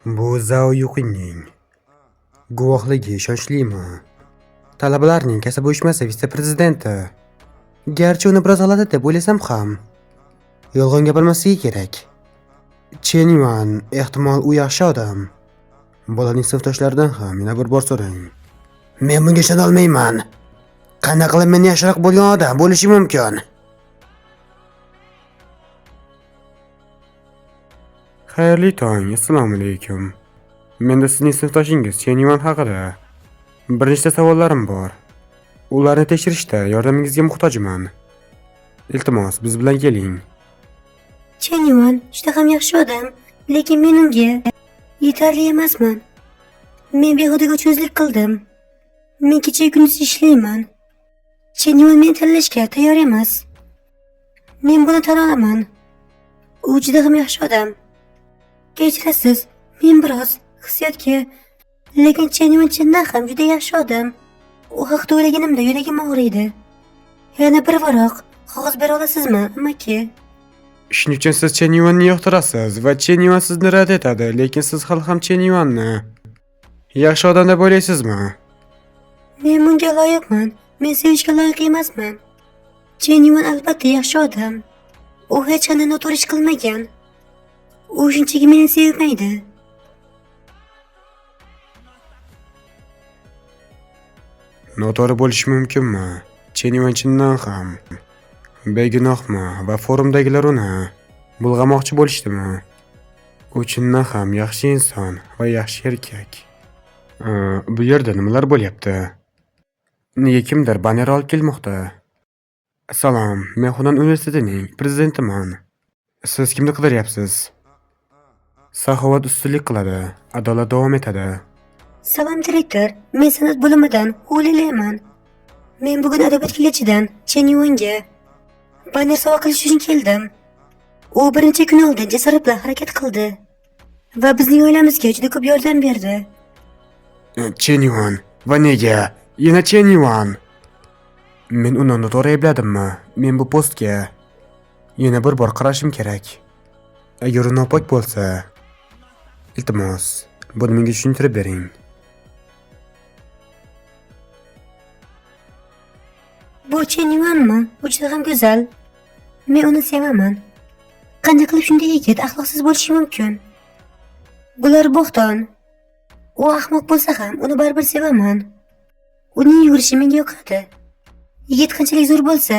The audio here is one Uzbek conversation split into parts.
Bu Zao Yuqingning guvohligi ishonchlimi? Talabalarning kasaba uyushmasi vitse-prezidenti. Garchi uni biroz g'alati deb o'ylasam ham, yolg'on gapirmasligi kerak. Chen Yuan, ehtimol u yaxshi odam. Bolaning sinfdoshlaridan ham yana bir bor so'rang. Men bunga ishona olmayman. Qanday qilib meni yaxshiroq bo'lgan odam bo'lishi mumkin? Xayrli tong, assalomu alaykum. Menda sizning sinfdoshingiz Chen Yuan haqida bir nechta savollarim bor. Ularni tekshirishda yordamingizga muhtojman. Iltimos, biz bilan keling. Chen Yuan juda ham yaxshi odam, lekin men unga yetarli emasman. Men behudaga ochko'zlik qildim. Men kecha kunduz ishlayman. Chen Yuan meni tanlashga tayyor emas. Men buni tan olaman. U juda ham yaxshi odam. Kechirasiz, men biroz hissiyotga, lekin Chen Yuan chindan ham juda yaxshi odam. U haqida o'ylaganimda yuragim og'riydi. Yana bir varoq qog'oz bera olasizmi, amaki? Shuning uchun siz Chen Yuanni yoqtirasiz va Chen Yuan sizni rad etadi, lekin siz hali ham Chen Yuanni yaxshi odam deb o'ylaysizmi? Men bunga loyiqman. Men sevishga loyiq emasman. Chen Yuan albatta yaxshi odam. U hech qanday noto'g'ri ish qilmagan. U shunchaki meni sevmaydi. Noto'g'ri bo'lishi mumkinmi? Chen Yuan chindan ham begunohmi va forumdagilar uni bulg'amoqchi bo'lishdimi? U chindan ham yaxshi inson va yaxshi erkak. Bu yerda nimalar bo'lyapti? Nega kimdir banner olib kelmoqda? Salom, men Hunan universitetining prezidentiman. Siz kimni qidiryapsiz? Saxovat ustunlik qiladi, adolat davom etadi. Salom direktor, men san'at bo'limidan Hu Lilayman. Men bugun adabiyot kollejidan Chen Yuanga banner sovg'a qilish uchun keldim. U bir necha kun oldin jasorat bilan harakat qildi va bizning oilamizga juda ko'p yordam berdi. Chen Yuan, va nega? Yana Chen Yuan. Men uni noto'g'ri aybladimmi? Men bu postga yana bir bor qarashim kerak. Agar u nopok bo'lsa, iltimos, buni menga tushuntirib bering. Bu Chen Yuanmi? U juda ham go'zal. Men uni sevaman. Qanday qilib shunday yigit axloqsiz bo'lishi mumkin? Bular bo'xton. U ahmoq bo'lsa ham uni baribir sevaman. Uning yugurishi menga yoqadi. Yigit qanchalik zo'r bo'lsa,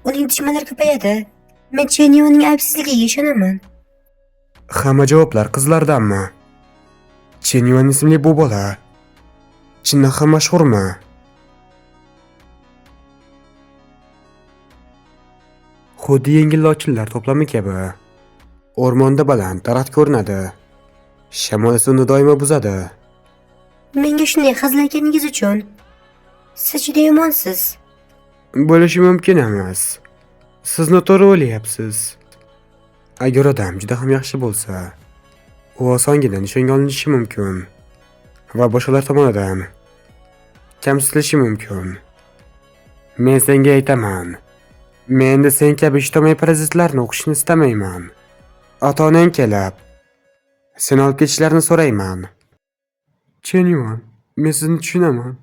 uning dushmanlari ko'payadi. Men Chen Yuanning aybsizligiga ishonaman. Hamma javoblar qizlardanmi? Chen Yuan ismli bu bola chindan ham mashhurmi? Xuddi yengil lochinlar to'plami kabi. O'rmonda baland daraxt ko'rinadi. Shamol esa uni doimo buzadi. Menga shunday hazillaganingiz uchun siz juda yomonsiz. Bo'lishi mumkin emas. Siz noto'g'ri o'ylayapsiz. Agar odam juda ham yaxshi bo'lsa, u osongina nishonga olinishi mumkin va boshqalar tomonidan kamsitilishi mumkin. Men senga aytaman. Men endi sen kabi ijtimoiy parazitlarni o'qishni istamayman. Ota-onang kelib, seni olib ketishlarini so'rayman. Chen Yuan, men sizni tushunaman.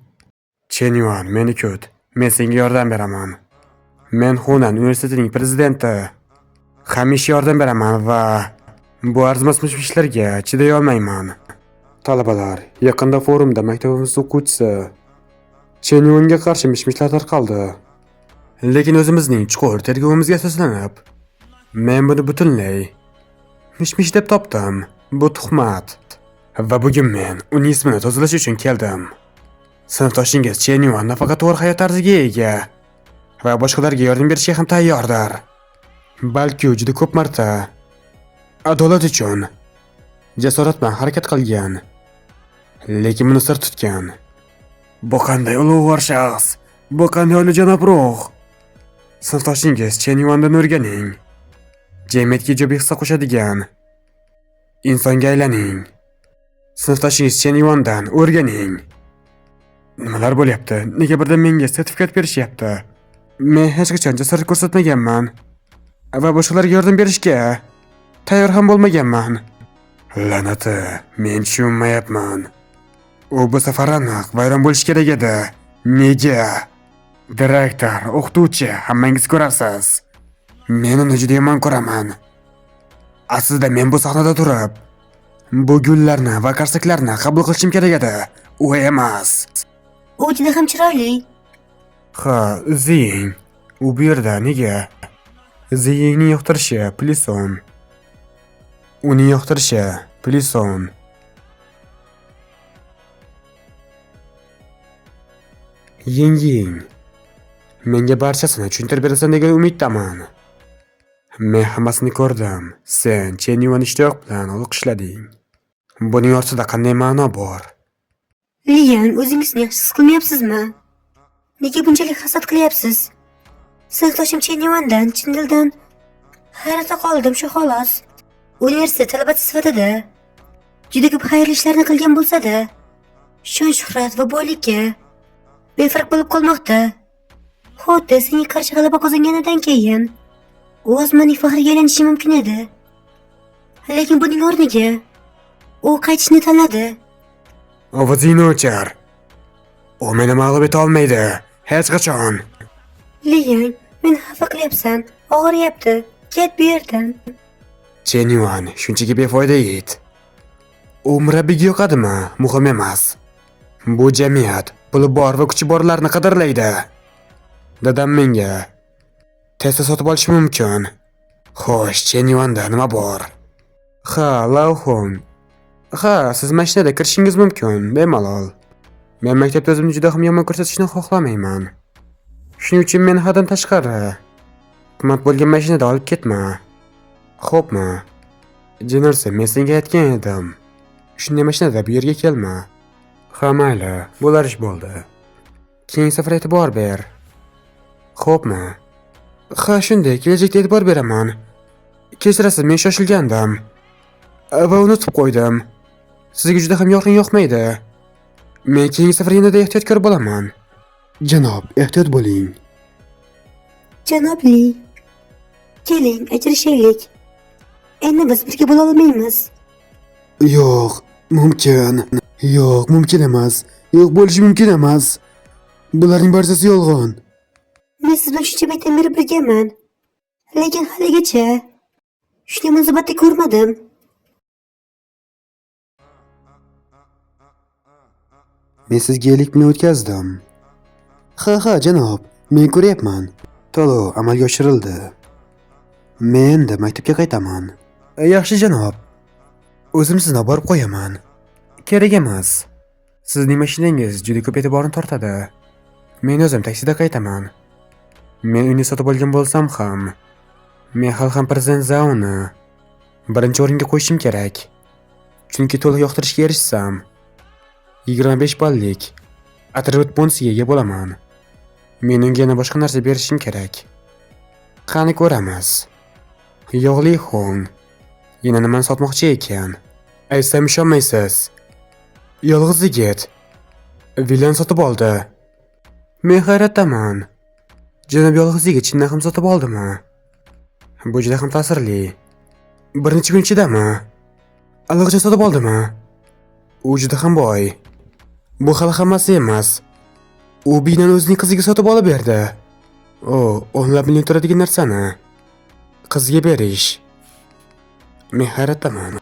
Chen Yuan, meni kut. Men senga yordam beraman. Men Hunan universitetining prezidenti. Hamisha yordam beraman va bu arzimas mish-mishlarga chiday olmayman. Talabalar, yaqinda forumda maktabimiz o'quvchisi Chen Yuanga qarshi mish-mishlar tarqaldi. Lekin o'zimizning chuqur tergovimizga asoslanib, men buni butunlay mish-mish deb topdim. Bu tuhmat. Va bugun men uning ismini tozalash uchun keldim. Sinfdoshingiz Chen Yuan nafaqat to'g'ri hayot tarziga ega va boshqalarga yordam berishga ham tayyordir. Balki u juda ko'p marta adolat uchun jasorat bilan harakat qilgan, lekin buni sir tutgan. Bu qanday ulug'vor shaxs? Bu qanday oliyjanob ruh? Sinfdoshingiz Chen Yuandan o'rganing. Jamiyatga ijobiy hissa qo'shadigan insonga aylaning. Sinfdoshingiz Chen Yuandan o'rganing. Nimalar bo'lyapti? Nega birdan menga sertifikat berishyapti? Men hech qachon jasorat ko'rsatmaganman va boshqalarga yordam berishga tayyor ham bo'lmaganman. La'nati, men tushunmayapman. U bu safar aniq vayron bo'lishi kerak edi. Nega? Direktor, o'qituvchi, hammangiz ko'rasiz. Men uni juda yomon ko'raman. Aslida men bu sahnada turib, bu gullarni va qarsaklarni qabul qilishim kerak edi. U emas. U juda ham chiroyli. Ha, Ziying. U bu yerda nega? Ziyingning yoqtirishi Plison. Uning yoqtirishi Plison. Ying. Menga barchasini tushuntirib berasan degan umiddaman. Men hammasini ko'rdim. Sen Chen Yuan ishtiyoq bilan olqishlading. Buning ortida qanday ma'no bor? Liang, o'zingizni yaxshi his qilmayapsizmi? Nega bunchalik hasad qilyapsiz? Sinfdoshim Chen Yuandan chin dildan hayratda qoldim shu xolos. Universitet talabasi sifatida juda ko'p xayrli ishlarni qilgan bo'lsa-da, shon-shuhrat va boylikka befarq bo'lib qolmoqda. Xuddi senga qarshi g'alaba qozonganidan keyin u osmonning faxriga aylanishi mumkin edi. Lekin buning o'rniga u qaytishni tanladi. Ovozingni o'chir. U meni mag'lub eta olmaydi. Hech qachon. Liang, meni xafa qilyapsan. Og'riyapti. Ket bu yerdan. Chen Yuan shunchaki befoyda yigit. U murabbiyga yoqadimi? Muhim emas. Bu jamiyat puli bor va kuchi borlarni qadrlaydi. Dadam menga Tesla sotib olish mumkin. Xo'sh, Chen Yuanda nima bor? Ha, Lao Hong. Ha, siz mashinada kirishingiz mumkin, bemalol. Men maktabda o'zimni juda ham yomon ko'rsatishni xohlamayman. Shuning uchun meni haddan tashqari qimmat bo'lgan mashinada olib ketma. Xo'pmi? Jennersi, men senga aytgan edim. Shunday mashinada bu yerga kelma. Ha, mayli, bo'lar ish bo'ldi. Keyingi safar e'tibor ber. Xo'pmi? Ha, shunday, kelajakda e'tibor beraman. Kechirasiz, men shoshilgandim. Va unutib qo'ydim. Sizga juda ham yorqin yoqmaydi. Men keyingi safar yanada ehtiyotkor bo'laman. Janob, ehtiyot bo'ling. Janob Li, keling, ajrashaylik. Endi biz birga bo'la olmaymiz. Yo'q, mumkin. Yo'q, mumkin emas. Yo'q, bo'lishi mumkin emas. Bularning barchasi yolg'on. Men siz bilan shuncha paytdan beri birgaman. Lekin haligacha shunday munosabatda ko'rmadim. Men sizga 50 ming o'tkazdim. Ha, ha, janob, men ko'ryapman. To'lov amalga oshirildi. Men endi maktabga qaytaman. Yaxshi, janob. O'zim sizni olib borib qo'yaman. Kerak emas. Sizning mashinangiz juda ko'p e'tiborni tortadi. Men o'zim taksida qaytaman. Men uyni sotib olgan bo'lsam ham, men hali ham prezident Zaoni birinchi o'ringa qo'yishim kerak. Chunki to'liq yoqtirishga erishsam, 25 ballik atribut bonusiga ega bo'laman. Men unga yana boshqa narsa berishim kerak. Qani ko'ramiz. Yog'li Hong yana nimani sotmoqchi ekan? Aytsam ishonmaysiz. Yolg'iz yigit villani sotib oldi. Men hayratdaman. Janob yolg'iz yigit chindan ham sotib oldimi? Bu juda ham ta'sirli. Bir necha kun ichidami? Allaqachon sotib oldimi? U juda ham boy. Bu hali hammasi emas. U binani o'zining qiziga sotib olib berdi. O, o'nlab million turadigan narsani qizga berish. Men hayratdaman.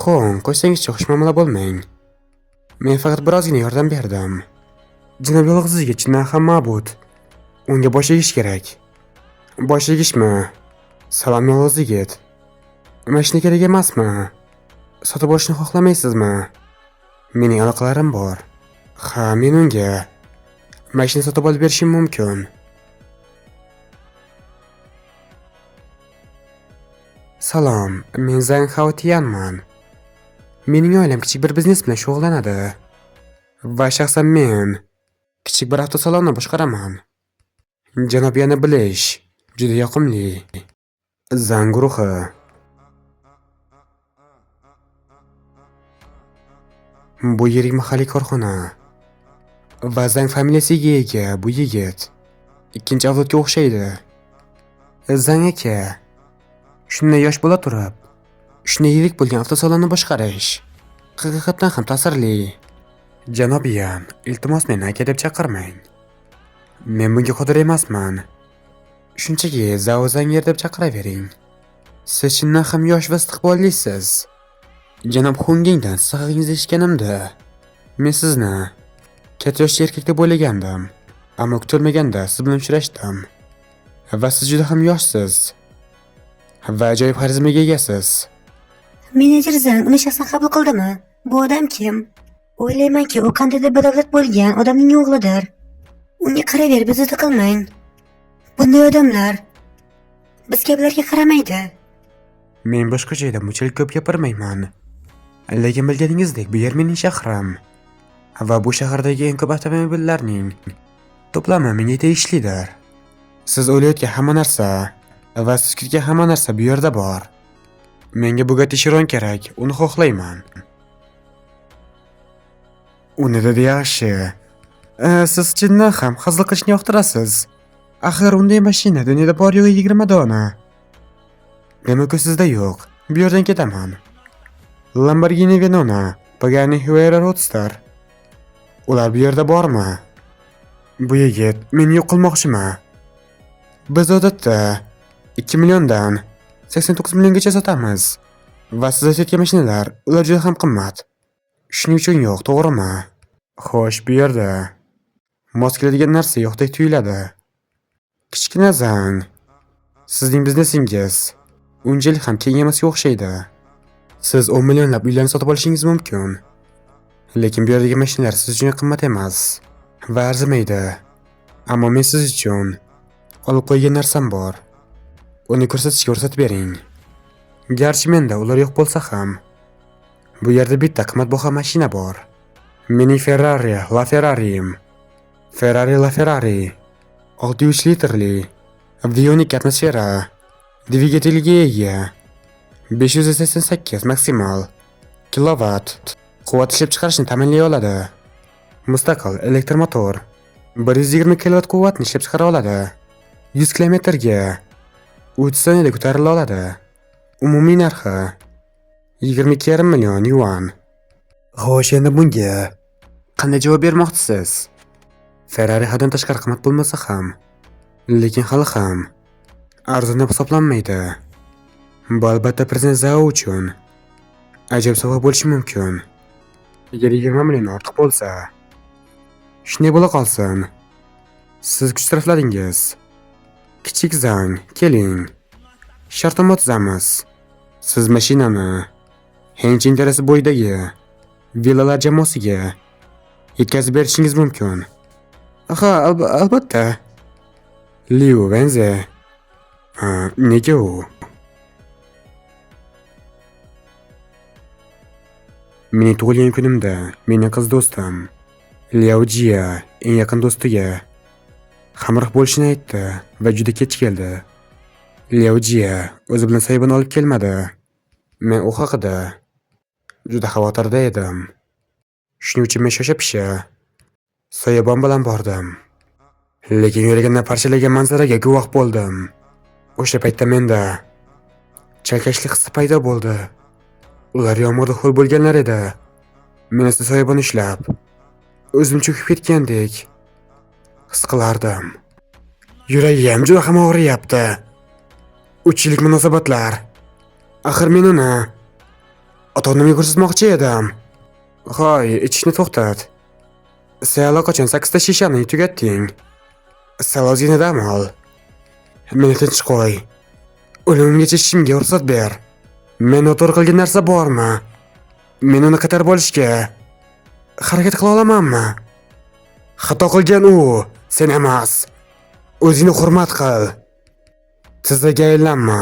Xo'ng, qo'ysangizchi, xushmuomala bo'lmang. Men faqat birozgina yordam berdim. Janob yolg'iz yigit chindan ham ma'bud. Unga bosh egish kerak. Bosh egishmi? Salom yolg'iz yigit. Mashina kerak emasmi? Sotib olishni xohlamaysizmi? Mening aloqalarim bor. Ha, men unga mashina sotib olib berishim mumkin. Salom, men Zhang Haotianman. Mening oilam kichik bir biznes bilan shug'ullanadi. Va shaxsan men kichik bir avtosalonni boshqaraman. Janob yana bilish juda yoqimli. Zhang guruhi. Bu yirik mahalliy korxona. Va Zhang familiyasiga ega bu yigit ikkinchi avlodga o'xshaydi. Zhang aka shunday yosh bo'la turib, Shunday yirik bo'lgan avtosalonni boshqarish haqiqatdan ham ta'sirli. Janob Yan, iltimos meni aka deb chaqirmang. Men bunga qodir emasman. Shunchaki Zao Zanger deb chaqiravering. Siz chindan ham yosh va istiqbollisiz. Janob Xungingdan siz haqingizda eshitganimda, men sizni katta yoshli erkak deb o'ylagandim. Ammo kutilmaganda siz bilan uchrashdim. Va siz juda ham yoshsiz. Va ajoyib xarizmaga egasiz. Menejer Zang uni shaxsan qabul qildimi? Bu odam kim? O'ylaymanki, u qandaydir badavlat bo'lgan odamning o'g'lidir. Unga qaraver, bezovta qilmang. Bunday odamlar biz kabilarga qaramaydi. Men boshqa joyda bunchalik ko'p gapirmayman. Lekin bilganingizdek, bu yer mening shahrim. Va bu shahardagi eng ko'p avtomobillarning to'plami menga tegishlidir. Siz o'ylayotgan hamma narsa va siz kutgan hamma narsa bu yerda bor. Menga Bugatti Chiron kerak, uni xohlayman. Uni dedi yaxshi. Siz chindan ham hazil qilishni yoqtirasiz. Axir unday mashina dunyoda bor yo'g'i 20 dona. Demak, u sizda yo'q. Bu yerdan ketaman. Lamborghini Venona, Pagani Huayra Roadster. Ular bu yerda bormi? Bu yigit meni yo'q qilmoqchimi? Biz odatda 2 milliondan 89 milliongacha sotamiz. Va siz aytayotgan mashinalar, ular juda ham qimmat. Shuning uchun yo'q, to'g'rimi? Xo'sh, bu yerda mos keladigan narsa yo'qdek tuyuladi. Kichkina Zang. Sizning biznesingiz unchalik ham keng emasga o'xshaydi. Siz 10 millionlab uylarni sotib olishingiz mumkin. Lekin bu yerdagi mashinalar siz uchun qimmat emas va arzimaydi. Ammo men siz uchun olib qo'ygan narsam bor. Uni ko'rsatishga ruxsat bering. Garchi menda ular yo'q bo'lsa ham, bu yerda bitta qimmatbaho mashina bor. Mening Ferrari LaFerrari'm. Ferrari LaFerrari 603 litrli V12 atmosfera dvigateliga ega, 588 maksimal kilovat quvvat ishlab chiqarishni ta'minlay oladi. Mustaqil elektr motor 120 kilovat quvvatni ishlab chiqara oladi. 100 kilometrga 3 soniyada ko'tarila oladi. Umumiy narxi 22,5 million yuan. Xo'sh, endi bunga qanday javob bermoqchisiz? Ferrari haddan tashqari qimmat bo'lmasa ham, lekin hali ham arzon deb hisoblanmaydi. Bu albatta prezident Zao uchun ajoyib sovg'a bo'lishi mumkin. Agar 20 million ortiq bo'lsa, shunday bo'la qolsin. Siz kuch sarfladingiz. Kichik Zang, keling. Shartnoma tuzamiz. Siz mashinani Henchin darasi bo'yidagi villalar jamoasiga yetkazib berishingiz mumkin. Ha, albatta. Liu Wenze. Ha, nega u? Mening tug'ilgan kunimda mening qiz do'stim Liao Jia eng yaqin do'stiga hamroh bo'lishini aytdi va juda kech keldi. Liao Jia o'zi bilan soyabon olib kelmadi. Men u haqida juda xavotirda edim. Shuning uchun men shosha-pisha soyabon bilan bordim. Lekin yuragimni parchalagan manzaraga guvoh bo'ldim. O'sha paytda menda chalkashlik hissi paydo bo'ldi. Ular yomg'irda ho'l bo'lganlar edi. Men esa soyabon ushlab, o'zim cho'kib ketgandek his qilardim. Yuragim juda ham og'riyapti. 3 yillik munosabatlar. Axir men uni ota-onamga ko'rsatmoqchi edim. Hoy, ichishni to'xtat. Sen allaqachon 8 ta shishani tugatding. Sal ozgina dam ol. Meni tinch qo'y. O'limimgacha ichishimga ruxsat ber. Men noto'g'ri qilgan narsa bormi? Men uni qaytarib olishga harakat qila olamanmi? Xato qilgan u, sen emas. O'zingni hurmat qil. Tizzaga aylanma.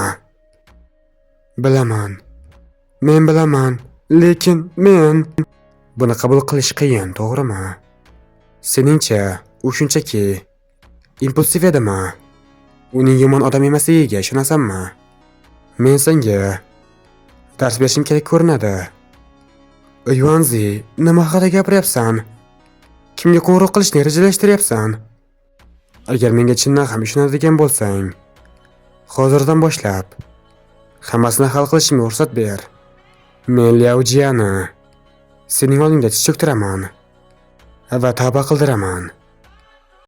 Bilaman. Men bilaman, lekin men buni qabul qilish qiyin, to'g'rimi? Seningcha, u shunchaki impulsiv edimi? Uning yomon odam emasligiga ishonasanmi? Men senga dars berishim kerak ko'rinadi. Yuanzi, nima haqida gapiryapsan? Kimga qo'ng'iroq qilishni rejalashtiryapsan? Agar menga chindan ham ishonadigan bo'lsang, hozirdan boshlab hammasini hal qilishimga ruxsat ber. Men Liao Jiani sening oldingda tiz cho'ktiraman va tavba qildiraman.